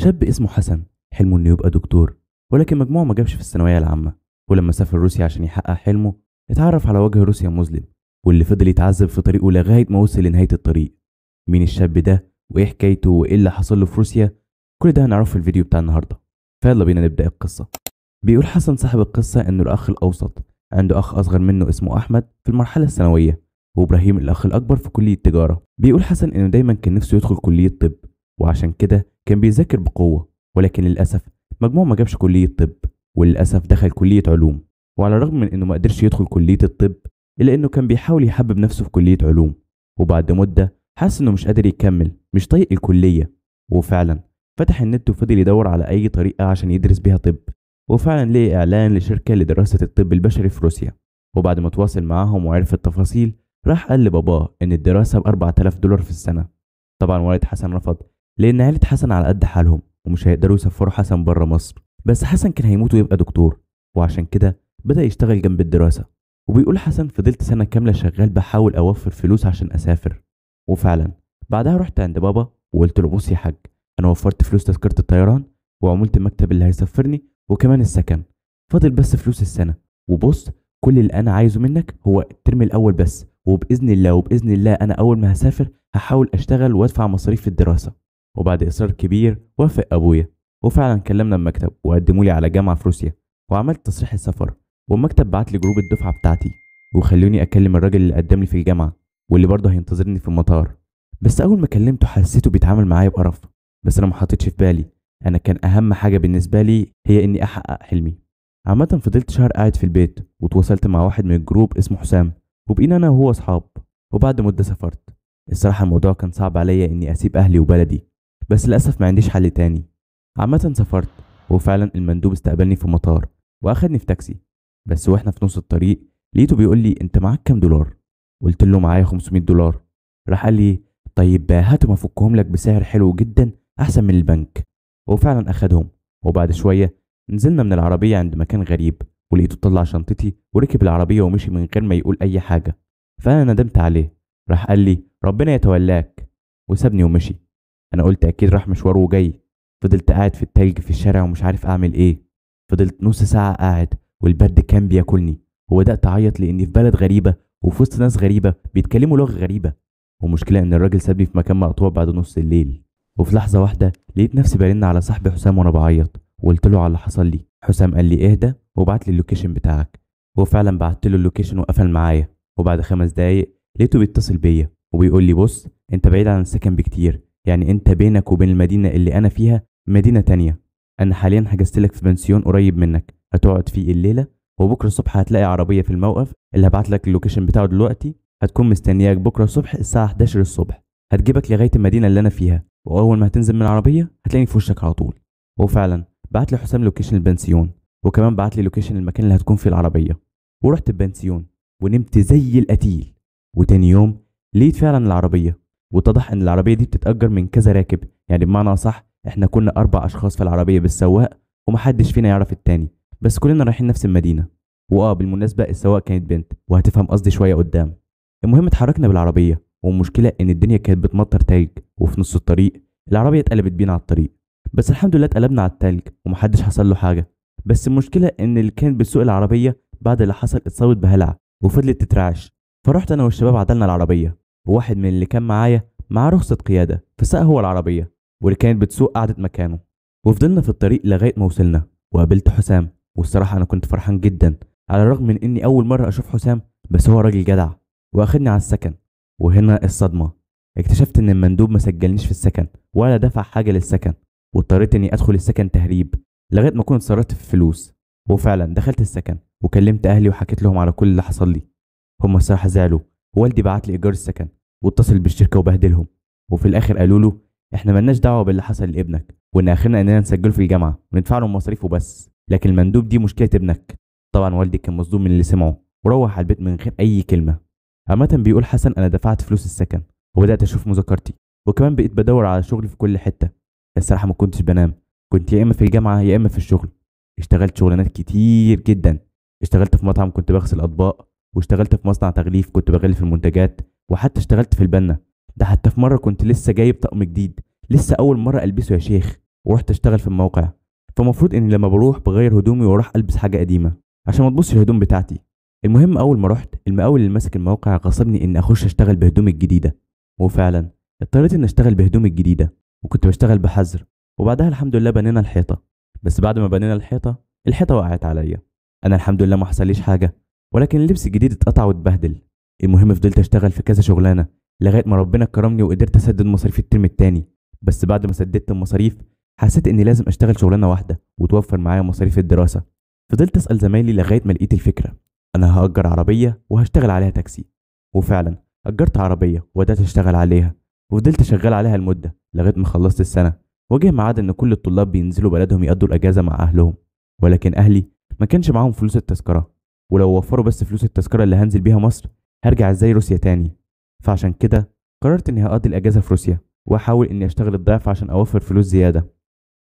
شاب اسمه حسن حلمه انه يبقى دكتور، ولكن مجموعة ما جابش في الثانوية العامة. ولما سافر روسيا عشان يحقق حلمه اتعرف على وجه روسيا مظلم، واللي فضل يتعذب في طريقه لغاية ما وصل لنهاية الطريق. مين الشاب ده وايه حكايته وايه اللي حصل له في روسيا؟ كل ده هنعرفه في الفيديو بتاع النهارده، فيلا بينا نبدأ القصة. بيقول حسن صاحب القصة انه الاخ الاوسط، عنده اخ اصغر منه اسمه احمد في المرحلة الثانوية، وابراهيم الاخ الاكبر في كلية تجارة. بيقول حسن انه دايما كان نفسه يدخل كلية طب، وعشان كده كان بيذاكر بقوة، ولكن للأسف مجموعة ما جابش كلية طب، وللأسف دخل كلية علوم. وعلى الرغم من انه ما قدرش يدخل كلية الطب، الا انه كان بيحاول يحبب نفسه في كلية علوم. وبعد مدة حس انه مش قادر يكمل، مش طايق الكلية، وفعلا فتح النت وفضل يدور على اي طريقة عشان يدرس بيها طب. وفعلا لقي اعلان لشركة لدراسة الطب البشري في روسيا، وبعد ما تواصل معاهم وعرف التفاصيل راح قال لباباه ان الدراسة ب 4000 دولار في السنة. طبعا والد حسن رفض، لان عيلة حسن على قد حالهم ومش هيقدروا يسفروا حسن بره مصر، بس حسن كان هيموت ويبقى دكتور، وعشان كده بدأ يشتغل جنب الدراسة. وبيقول حسن فضلت سنة كاملة شغال بحاول أوفر فلوس عشان أسافر. وفعلا بعدها رحت عند بابا وقلت له بص يا حاج، أنا وفرت فلوس تذكرة الطيران وعمولة المكتب اللي هيسفرني وكمان السكن، فاضل بس فلوس السنة، وبص كل اللي أنا عايزه منك هو الترم الأول بس، وبإذن الله وبإذن الله أنا أول ما هسافر هحاول أشتغل وأدفع مصاريف الدراسة. وبعد إصرار كبير وافق أبويا، وفعلا كلمنا المكتب وقدموا لي على جامعة في روسيا، وعملت تصريح السفر، والمكتب بعت لي group الدفعة بتاعتي وخلوني أكلم الراجل اللي قدم لي في الجامعة واللي برضه هينتظرني في المطار. بس أول ما كلمته حسيته بيتعامل معايا بقرف، بس أنا ما حطيتش في بالي، أنا كان أهم حاجة بالنسبة لي هي إني أحقق حلمي. عامة فضلت شهر قاعد في البيت، وتواصلت مع واحد من ال group اسمه حسام، وبقينا أنا وهو أصحاب. وبعد مدة سافرت. الصراحة الموضوع كان صعب عليا إني أسيب أهلي وبلدي، بس للأسف ما عنديش حل تاني. عامة سافرت، وفعلا المندوب استقبلني في المطار وأخدني في تاكسي. بس واحنا في نص الطريق لقيته بيقول لي انت معاك كام دولار؟ قلت له معايا 500 دولار. راح قال لي طيب هاتهم افكهم لك بسعر حلو جدا احسن من البنك. وفعلا اخدهم. وبعد شوية نزلنا من العربية عند مكان غريب، ولقيته طلع شنطتي وركب العربية ومشي من غير ما يقول اي حاجة، فانا ندمت عليه. راح قال لي ربنا يتولاك، وسابني ومشي. انا قلت اكيد راح مشواره وجاي. فضلت قاعد في التلج في الشارع ومش عارف اعمل ايه. فضلت نص ساعة قاعد والبرد كان بياكلني، وبدات اعيط لاني في بلد غريبة وفي وسط ناس غريبة بيتكلموا لغة غريبة. ومشكلة ان الراجل سابني في مكان مقطوع بعد نص الليل. وفي لحظة واحدة لقيت نفسي برن على صاحبي حسام وانا بعيط، وقلت له على اللي حصل لي. حسام قال لي اهدى وابعت لي ال location بتاعك، وفعلا بعت له ال location وقفل معايا. وبعد 5 دقايق لقيته بيتصل بيا وبيقول لي بص انت بعيد عن السكن بكتير، يعني انت بينك وبين المدينة اللي انا فيها مدينة تانية، انا حاليا حجزت لك في بنسيون قريب منك هتقعد فيه الليلة، وبكره الصبح هتلاقي عربية في الموقف اللي هبعت لك ال location بتاعه دلوقتي، هتكون مستنياك بكره الصبح الساعة 11 الصبح، هتجيبك لغاية المدينة اللي انا فيها، واول ما هتنزل من العربية هتلاقيني في وشك على طول. وفعلا بعت لي حسام location البنسيون، وكمان بعت لي location المكان اللي هتكون فيه العربية. ورحت البنسيون ونمت زي القتيل. وتاني يوم لقيت فعلا العربية، واتضح ان العربية دي بتتأجر من كذا راكب، يعني بمعنى اصح احنا كنا 4 اشخاص في العربية بالسواق، ومحدش فينا يعرف التاني، بس كلنا رايحين نفس المدينة. واه بالمناسبة السواق كانت بنت، وهتفهم قصدي شوية قدام. المهم اتحركنا بالعربية، والمشكلة ان الدنيا كانت بتمطر تلج، وفي نص الطريق العربية اتقلبت بينا على الطريق، بس الحمد لله اتقلبنا على التلج ومحدش حصل له حاجة. بس المشكلة ان اللي كانت بتسوق العربية بعد اللي حصل اتصابت بهلع وفضلت تترعش، فرحت انا والشباب عدلنا العربية، وواحد من اللي كان معايا معاه رخصه قيادة فساق هو العربية، واللي كانت بتسوق قعدت مكانه. وفضلنا في الطريق لغاية ما وصلنا وقابلت حسام. والصراحة انا كنت فرحان جدا على الرغم من اني اول مرة اشوف حسام، بس هو راجل جدع واخدني على السكن. وهنا الصدمة، اكتشفت ان المندوب ما سجلنيش في السكن ولا دفع حاجة للسكن، واضطريت اني ادخل السكن تهريب لغاية ما كنت صرفت في فلوس. وفعلا دخلت السكن وكلمت اهلي وحكيت لهم على كل اللي حصل لي. هم الصراحة زعلوا، والدي بعت لي ايجار السكن واتصل بالشركة وبهدلهم، وفي الاخر قالوا له احنا ملناش دعوه باللي حصل لابنك، وان اخرنا اننا نسجله في الجامعة وندفع له مصاريفه بس، لكن المندوب دي مشكلة ابنك. طبعا والدي كان مصدوم من اللي سمعه وروح على البيت من غير اي كلمة. عامة بيقول حسن انا دفعت فلوس السكن وبدات اشوف مذاكرتي، وكمان بقيت بدور على شغل في كل حتة. الصراحة ما كنتش بنام، كنت يا اما في الجامعة يا اما في الشغل. اشتغلت شغلانات كتير جدا، اشتغلت في مطعم كنت بغسل اطباق، واشتغلت في مصنع تغليف كنت بغلف المنتجات، وحتى اشتغلت في البنا. ده حتى في مرة كنت لسه جايب طقم جديد، لسه اول مرة البسه يا شيخ، ورحت اشتغل في الموقع. فمفروض اني لما بروح بغير هدومي واروح البس حاجة قديمة عشان ما تبصش الهدوم بتاعتي. المهم اول ما رحت، المقاول اللي ماسك الموقع غصبني اني اخش اشتغل بهدومي الجديدة، وفعلا اضطريت اني اشتغل بهدومي الجديدة، وكنت بشتغل بحذر. وبعدها الحمد لله بنينا الحيطة، بس بعد ما بنينا الحيطة، الحيطة وقعت عليا. انا الحمد لله ما حصليش حاجة، ولكن اللبس الجديد اتقطع واتبهدل. المهم فضلت اشتغل في كذا شغلانة لغاية ما ربنا كرمني وقدرت اسدد مصاريف الترم التاني. بس بعد ما سددت المصاريف حسيت اني لازم اشتغل شغلانة واحدة وتوفر معايا مصاريف الدراسة. فضلت اسال زمايلي لغاية ما لقيت الفكرة، انا هاجر عربية وهشتغل عليها تاكسي. وفعلا اجرت عربية وبدات اشتغل عليها، وفضلت شغال عليها المدة لغاية ما خلصت السنة. وجه ميعاد ان كل الطلاب بينزلوا بلدهم يقضوا الاجازة مع اهلهم، ولكن اهلي ما كانش معاهم فلوس التذكرة، ولو وفروا بس فلوس التذكرة اللي هنزل بيها مصر هرجع ازاي روسيا تاني. فعشان كده قررت اني هقضي الاجازة في روسيا واحاول اني اشتغل الضعف عشان اوفر فلوس زيادة.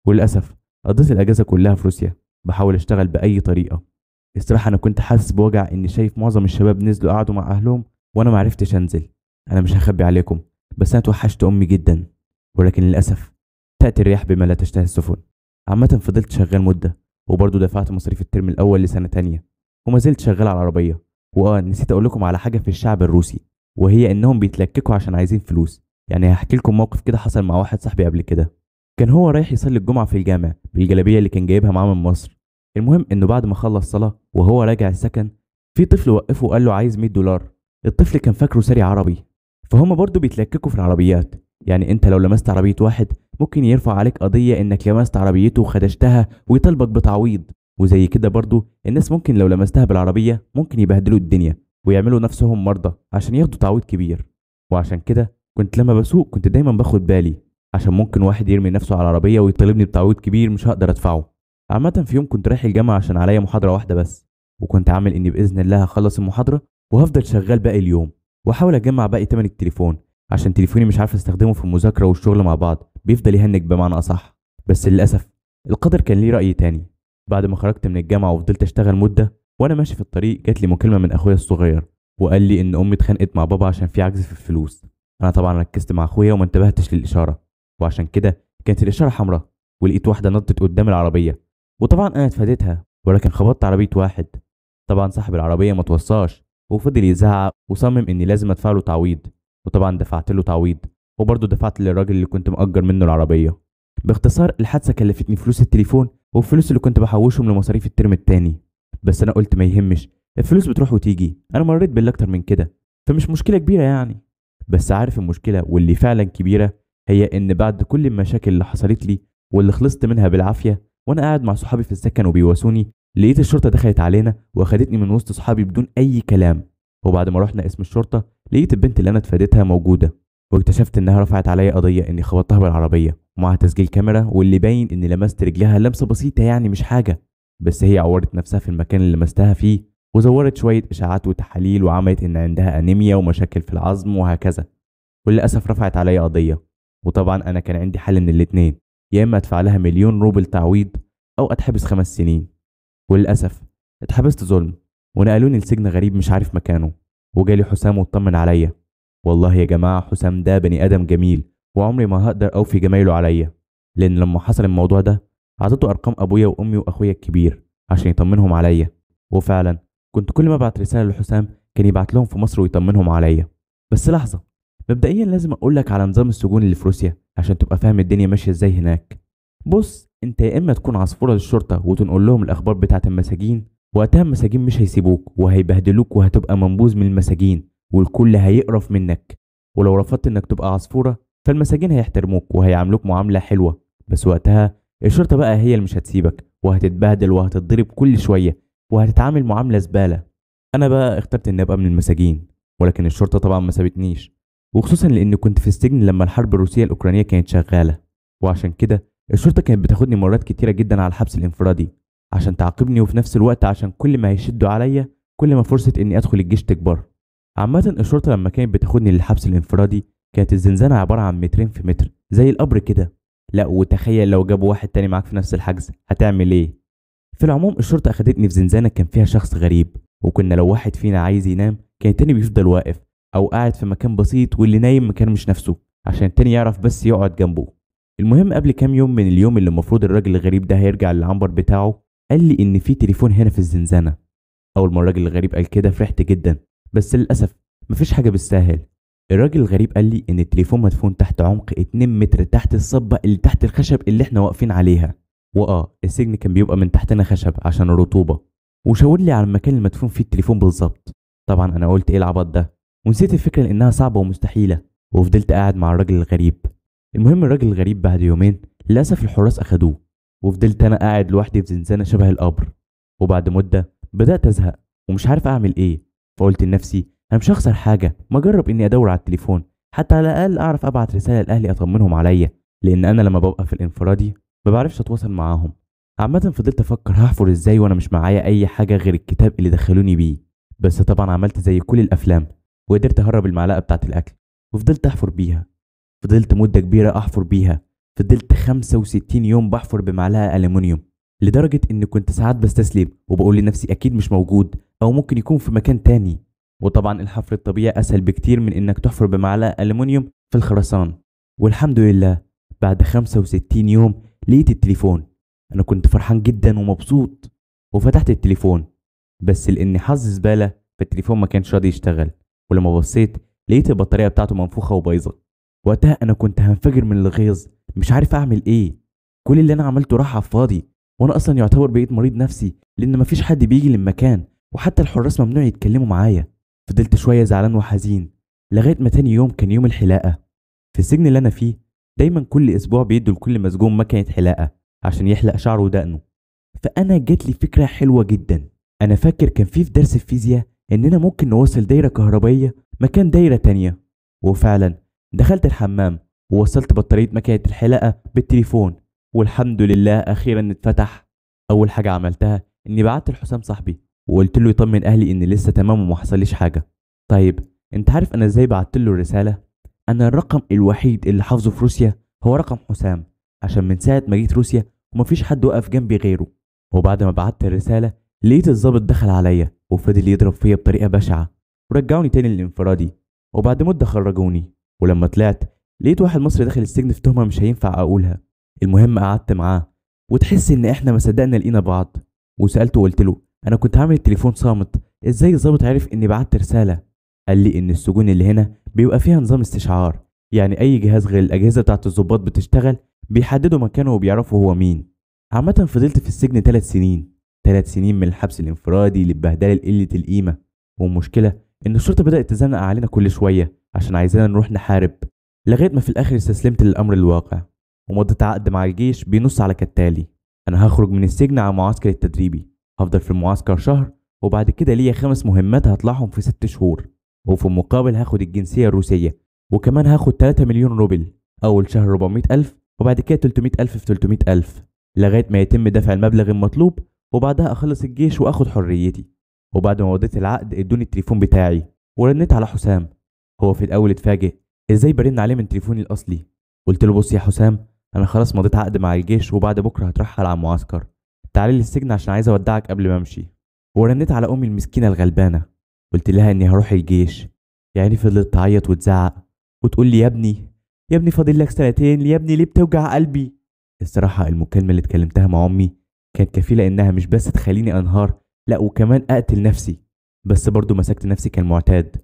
وللاسف قضيت الاجازة كلها في روسيا بحاول اشتغل باي طريقه. الصراحة انا كنت حاسس بوجع اني شايف معظم الشباب نزلوا قعدوا مع اهلهم وانا معرفتش انزل. انا مش هخبي عليكم، بس انا توحشت امي جدا، ولكن للاسف تاتي الرياح بما لا تشتهي السفن. عامة فضلت شغال مده، وبرضه دفعت مصاريف الترم الاول لسنه تانية، وما زلت شغال على العربية. نسيت اقول لكم على حاجة في الشعب الروسي، وهي انهم بيتلككوا عشان عايزين فلوس. يعني هحكي لكم موقف كده حصل مع واحد صاحبي قبل كده. كان هو رايح يصلي الجمعة في الجامع بالجلابيه اللي كان جايبها معاه من مصر. المهم انه بعد ما خلص صلاة وهو راجع السكن، في طفل وقفه وقال له عايز $100. الطفل كان فاكره ساري عربي. فهم برضو بيتلككوا في العربيات، يعني انت لو لمست عربية واحد ممكن يرفع عليك قضية انك لمست عربيته وخدشتها ويطالبك بتعويض. وزي كده برضو الناس ممكن لو لمستها بالعربية ممكن يبهدلوا الدنيا ويعملوا نفسهم مرضى عشان ياخدوا تعويض كبير. وعشان كده كنت لما بسوق كنت دايما باخد بالي، عشان ممكن واحد يرمي نفسه على العربية ويطالبني بتعويض كبير مش هقدر ادفعه. عامة في يوم كنت رايح الجامعة عشان عليا محاضرة واحدة بس، وكنت عامل اني بإذن الله هخلص المحاضرة وهفضل شغال باقي اليوم، واحاول اجمع باقي تمن التليفون عشان تليفوني مش عارف استخدمه في المذاكرة والشغل مع بعض، بيفضل يهنج بمعنى اصح. بس للأسف القدر كان ليه رأي تاني. بعد ما خرجت من الجامعة وفضلت اشتغل مدة، وانا ماشي في الطريق جات لي مكالمة من اخويا الصغير، وقال لي ان امي اتخانقت مع بابا عشان في عجز في الفلوس. انا طبعا ركزت مع اخويا وما انتبهتش للإشارة، وعشان كده كانت الإشارة حمراء، ولقيت واحدة نطت قدام العربية، وطبعا انا اتفاديتها، ولكن خبطت عربية واحد. طبعا صاحب العربية ما توصاش وفضل يزعق وصمم اني لازم ادفع له تعويض، وطبعا دفعت له تعويض، وبرضه دفعت للراجل اللي كنت مأجر منه العربية. باختصار الحادثة كلفتني فلوس التليفون والفلوس اللي كنت بحوشهم لمصاريف الترم التاني. بس انا قلت ما يهمش، الفلوس بتروح وتيجي، انا مريت باللي اكتر من كده، فمش مشكلة كبيرة يعني. بس عارف المشكلة واللي فعلا كبيرة هي ان بعد كل المشاكل اللي حصلت لي واللي خلصت منها بالعافية، وانا قاعد مع صحابي في السكن وبيواسوني، لقيت الشرطة دخلت علينا واخدتني من وسط صحابي بدون اي كلام. وبعد ما رحنا قسم الشرطة لقيت البنت اللي انا اتفاديتها موجودة، واكتشفت انها رفعت عليا قضية اني خبطتها بالعربية ومعها تسجيل كاميرا، واللي باين اني لمست رجلها لمسة بسيطة يعني مش حاجة، بس هي عورت نفسها في المكان اللي لمستها فيه، وزورت شوية اشاعات وتحاليل، وعملت ان عندها انيميا ومشاكل في العظم وهكذا. وللاسف رفعت عليا قضية. وطبعا انا كان عندي حل من الاتنين، يا اما ادفع لها 1,000,000 روبل تعويض او اتحبس 5 سنين. وللاسف اتحبست ظلم، ونقلوني لسجن غريب مش عارف مكانه. وجالي حسام واطمن عليا. والله يا جماعة حسام ده بني ادم جميل، وعمري ما هقدر اوفي جمايله عليا، لان لما حصل الموضوع ده عطيته ارقام ابويا وامي واخويا الكبير عشان يطمنهم عليا. وفعلا كنت كل ما ابعت رسالة لحسام كان يبعت لهم في مصر ويطمنهم عليا. بس لحظة، مبدئيا لازم اقول لك على نظام السجون اللي في روسيا عشان تبقى فاهم الدنيا ماشية ازاي هناك. بص، انت يا اما تكون عصفوره للشرطة وتنقل لهم الاخبار بتاعه المساجين، وقتها المساجين مش هيسيبوك وهيبهدلوك وهتبقى منبوذ من المساجين والكل هيقرف منك. ولو رفضت انك تبقى عصفوره فالمساجين هيحترموك وهيعاملوك معاملة حلوة، بس وقتها الشرطة بقى هي اللي مش هتسيبك، وهتتبهدل وهتتضرب كل شوية وهتتعامل معاملة زبالة. انا بقى اخترت اني ابقى من المساجين، ولكن الشرطة طبعا ما سابتنيش، وخصوصا لاني كنت في السجن لما الحرب الروسية الاوكرانية كانت شغالة، وعشان كده الشرطة كانت بتاخدني مرات كتيرة جدا على الحبس الانفرادي عشان تعاقبني، وفي نفس الوقت عشان كل ما هيشدوا عليا كل ما فرصة اني ادخل الجيش تكبر. عامة الشرطة لما كانت بتاخدني للحبس الانفرادي كانت الزنزانة عبارة عن 2 في متر زي القبر كده. لا وتخيل لو جابوا واحد تاني معاك في نفس الحجز هتعمل ايه؟ في العموم الشرطة اخدتني في زنزانة كان فيها شخص غريب، وكنا لو واحد فينا عايز ينام كان التاني بيفضل واقف او قاعد في مكان بسيط، واللي نايم مكان مش نفسه عشان التاني يعرف بس يقعد جنبه. المهم قبل كام يوم من اليوم اللي المفروض الراجل الغريب ده هيرجع للعنبر بتاعه، قال لي ان في تليفون هنا في الزنزانة. اول ما الراجل الغريب قال كده فرحت جدا، بس للاسف مفيش حاجة بالساهل. الراجل الغريب قال لي ان التليفون مدفون تحت عمق 2 متر تحت الصبه اللي تحت الخشب اللي احنا واقفين عليها، السجن كان بيبقى من تحتنا خشب عشان الرطوبة، وشاور لي على المكان المدفون فيه التليفون بالظبط. طبعا انا قلت ايه العبط ده، ونسيت الفكرة لانها صعبة ومستحيله، وفضلت قاعد مع الراجل الغريب. المهم الراجل الغريب بعد يومين للاسف الحراس اخدوه، وفضلت انا قاعد لوحدي في زنزانة شبه القبر. وبعد مده بدات ازهق ومش عارف اعمل ايه، فقلت لنفسي انا مش هخسر حاجة، ما اجرب اني ادور على التليفون، حتى على الاقل اعرف ابعت رسالة لاهلي اطمنهم عليا، لان انا لما ببقى في الانفرادي ما بعرفش اتواصل معاهم. عامة فضلت افكر هحفر ازاي وانا مش معايا اي حاجة غير الكتاب اللي دخلوني بيه، بس طبعا عملت زي كل الافلام وقدرت اهرب المعلقة بتاعت الاكل وفضلت احفر بيها. فضلت مده كبيرة احفر بيها، فضلت 65 يوم بحفر بمعلقه الومنيوم، لدرجة ان كنت ساعات بستسلم وبقول لنفسي اكيد مش موجود او ممكن يكون في مكان تاني. وطبعا الحفر الطبيعي اسهل بكتير من انك تحفر بمعلقه الومنيوم في الخرسان. والحمد لله بعد 65 يوم لقيت التليفون. انا كنت فرحان جدا ومبسوط، وفتحت التليفون، بس لان حظ زبالة فالتليفون ما كانش راضي يشتغل، ولما بصيت لقيت البطارية بتاعته منفوخه وبايظه. وقتها انا كنت هنفجر من الغيظ، مش عارف اعمل ايه، كل اللي انا عملته راح على الفاضي، وانا اصلا يعتبر بقيت مريض نفسي لان مفيش حد بيجي للمكان، وحتى الحراس ممنوع يتكلموا معايا. فضلت شوية زعلان وحزين لغاية ما تاني يوم كان يوم الحلاقة. في السجن اللي انا فيه دايما كل اسبوع بيدوا لكل مسجون مكنه حلاقه عشان يحلق شعره ودقنه. فانا جات لي فكرة حلوة جدا. انا فاكر كان في درس الفيزياء اننا ممكن نوصل دايرة كهربائية مكان دايرة تانية، وفعلا دخلت الحمام ووصلت بطارية مكنه الحلاقة بالتليفون، والحمد لله اخيرا اتفتح. اول حاجة عملتها اني بعت لحسام صاحبي وقلت له يطمن اهلي ان لسه تمام وما حصليش حاجة. طيب انت عارف انا ازاي بعت له الرسالة؟ انا الرقم الوحيد اللي حافظه في روسيا هو رقم حسام، عشان من ساعة ما جيت روسيا ومفيش حد وقف جنبي غيره. وبعد ما بعت الرسالة لقيت الضابط دخل عليا وفضل يضرب فيا بطريقة بشعة، ورجعوني تاني للانفرادي. وبعد مده خرجوني، ولما طلعت لقيت واحد مصري دخل السجن في تهمه مش هينفع اقولها. المهم قعدت معاه وتحس ان احنا ما صدقنا لقينا بعض، وسالته وقلت له انا كنت عامل التليفون صامت، ازاي الضابط عرف اني بعت رسالة؟ قال لي ان السجون اللي هنا بيبقى فيها نظام استشعار، يعني اي جهاز غير الاجهزة بتاعت الضباط بتشتغل بيحددوا مكانه وبيعرفوا هو مين. عامة فضلت في السجن 3 سنين، 3 سنين من الحبس الانفرادي للبهدله لقلة القيمة. والمشكلة ان الشرطة بدات تزنق علينا كل شوية عشان عايزانا نروح نحارب، لغاية ما في الاخر استسلمت للامر الواقع ومضيت عقد مع الجيش بينص على كالتالي: انا هخرج من السجن على معسكر التدريبي، هفضل في المعسكر شهر، وبعد كده ليا 5 مهمات هطلعهم في 6 شهور، وفي المقابل هاخد الجنسية الروسية، وكمان هاخد 3 مليون روبل، اول شهر 400,000 وبعد كده 300,000 في 300,000 لغاية ما يتم دفع المبلغ المطلوب، وبعدها اخلص الجيش واخد حريتي. وبعد ما مضيت العقد ادوني التليفون بتاعي ورنيت على حسام. هو في الاول اتفاجئ ازاي برن عليه من تليفوني الاصلي. قلت له بص يا حسام، انا خلاص مضيت عقد مع الجيش وبعد بكره هترحل على المعسكر، تعالي لي السجن عشان عايز اودعك قبل ما امشي. ورنيت على امي المسكينة الغلبانه، قلت لها اني هروح الجيش. يعني فضلت تعيط وتزعق وتقول لي يا ابني يا ابني فاضل لك 2 سنين، يا ابني ليه بتوجع قلبي؟ الصراحة المكالمة اللي اتكلمتها مع امي كانت كفيله انها مش بس تخليني انهار، لا وكمان اقتل نفسي، بس برضو مسكت نفسي كالمعتاد.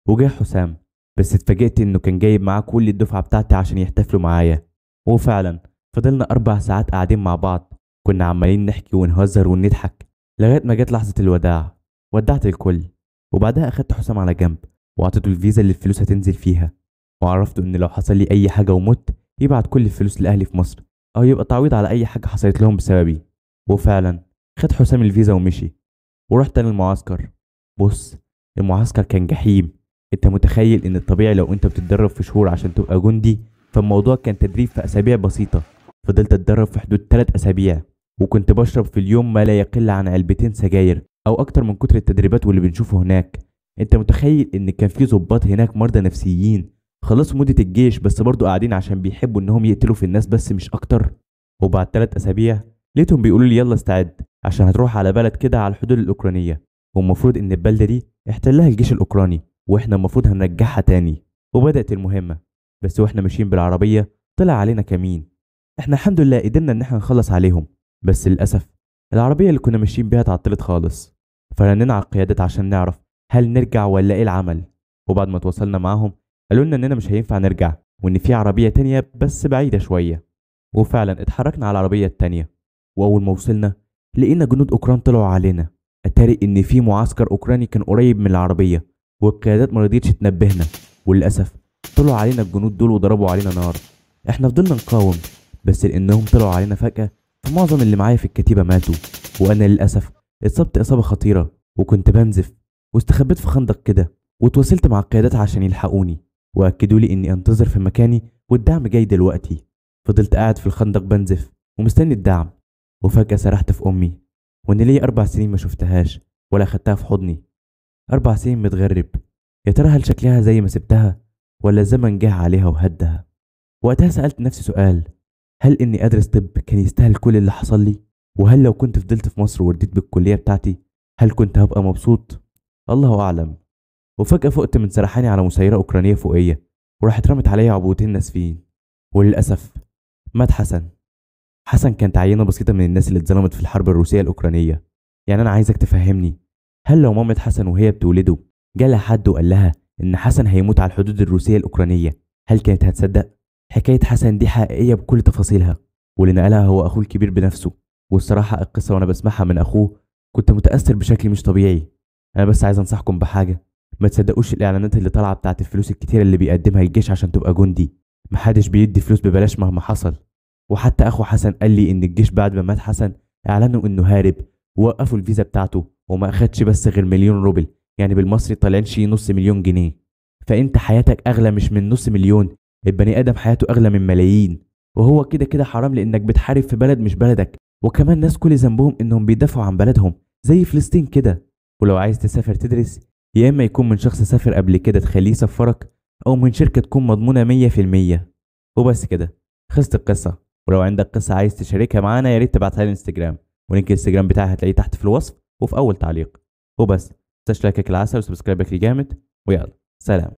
وجه حسام، بس اتفاجئت انه كان جايب معاه كل الدفعة بتاعتي عشان يحتفلوا معايا. وفعلا فضلنا 4 ساعات قاعدين مع بعض، كنا عمالين نحكي ونهزر ونضحك لغاية ما جت لحظة الوداع. ودعت الكل، وبعدها اخدت حسام على جنب وعطيته الفيزا اللي الفلوس هتنزل فيها، وعرفته ان لو حصل لي اي حاجة ومت يبعت كل الفلوس لاهلي في مصر، او يبقى تعويض على اي حاجة حصلت لهم بسببي. وفعلا خد حسام الفيزا ومشي، ورحت انا المعسكر. بص المعسكر كان جحيم. انت متخيل ان الطبيعي لو انت بتتدرب في شهور عشان تبقى جندي، فالموضوع كان تدريب في اسابيع بسيطة. فضلت اتدرب في حدود 3 اسابيع، وكنت بشرب في اليوم ما لا يقل عن 2 علبة سجاير او اكتر من كتر التدريبات واللي بنشوفه هناك. انت متخيل ان كان في ضباط هناك مرضى نفسيين خلصوا مدة الجيش بس برضو قاعدين عشان بيحبوا انهم يقتلوا في الناس بس مش اكتر. وبعد 3 اسابيع لقيتهم بيقولوا لي يلا استعد عشان هتروح على بلد كده على الحدود الاوكرانية، والمفروض ان البلدة دي احتلها الجيش الاوكراني واحنا المفروض هنرجعها تاني. وبدأت المهمة. بس واحنا ماشيين بالعربية طلع علينا كمين، احنا الحمد لله قدرنا ان احنا نخلص عليهم، بس للاسف العربية اللي كنا ماشيين بيها اتعطلت خالص، فرننا على القيادات عشان نعرف هل نرجع ولا ايه العمل. وبعد ما تواصلنا معاهم قالوا لنا اننا مش هينفع نرجع، وان في عربية تانية بس بعيدة شوية. وفعلا اتحركنا على العربية التانية، واول ما وصلنا لقينا جنود اوكران طلعوا علينا. اتاري ان في معسكر اوكراني كان قريب من العربية، والقيادات ما رضيتش تنبهنا، وللاسف طلعوا علينا الجنود دول وضربوا علينا نار. احنا فضلنا نقاوم، بس لانهم طلعوا علينا فجأة فمعظم اللي معايا في الكتيبة ماتوا، وانا للاسف اتصبت اصابة خطيرة وكنت بنزف، واستخبيت في خندق كده، وتواصلت مع القيادات عشان يلحقوني، واكدوا لي اني انتظر في مكاني والدعم جاي دلوقتي. فضلت قاعد في الخندق بنزف ومستني الدعم، وفجأة سرحت في امي، وان ليا 4 سنين ما شفتهاش ولا خدتها في حضني. 4 سنين متغرب، يا ترى هل شكلها زي ما سبتها ولا الزمن جه عليها وهدها؟ وقتها سألت نفسي سؤال، هل اني ادرس طب كان يستاهل كل اللي حصل لي؟ وهل لو كنت فضلت في مصر ورديت بالكلية بتاعتي هل كنت هبقى مبسوط؟ الله اعلم. وفجأة فقت من سرحاني على مسيرة اوكرانية فوقية، وراحت رمت عليا عبوتين ناسفين، وللأسف مات حسن. حسن كانت عينة بسيطة من الناس اللي اتظلمت في الحرب الروسية الأوكرانية. يعني أنا عايزك تفهمني، هل لو مامة حسن وهي بتولده جالها حد وقال لها إن حسن هيموت على الحدود الروسية الأوكرانية، هل كانت هتصدق؟ حكاية حسن دي حقيقية بكل تفاصيلها، واللي نقلها هو أخوه الكبير بنفسه. والصراحة القصة وأنا بسمعها من أخوه كنت متأثر بشكل مش طبيعي. أنا بس عايز أنصحكم بحاجة، ما تصدقوش الإعلانات اللي طالعة بتاعت الفلوس الكتيرة اللي بيقدمها الجيش عشان تبقى جندي. محدش بيدي فلوس ببلاش مهما حصل. وحتى أخو حسن قال لي إن الجيش بعد ما مات حسن أعلنوا إنه هارب، ووقفوا الفيزا بتاعته، وما أخدش بس غير 1,000,000 روبل، يعني بالمصري طالعين شي 500,000 جنيه. فأنت حياتك أغلى مش من 500,000، البني آدم حياته أغلى من ملايين، وهو كده كده حرام لأنك بتحارب في بلد مش بلدك، وكمان ناس كل ذنبهم إنهم بيدافعوا عن بلدهم زي فلسطين كده. ولو عايز تسافر تدرس، يا إما يكون من شخص سافر قبل كده تخليه يسفرك، أو من شركة تكون مضمونة 100%. وبس كده خلصت القصة. ولو عندك قصة عايز تشاركها معانا يا ريت تبعتها لي الانستجرام، و link الانستجرام بتاعي هتلاقيه تحت في الوصف وفي أول تعليق. وبس، متنساش لايكك العسل و subscribe ك الجامد، ويلا سلام.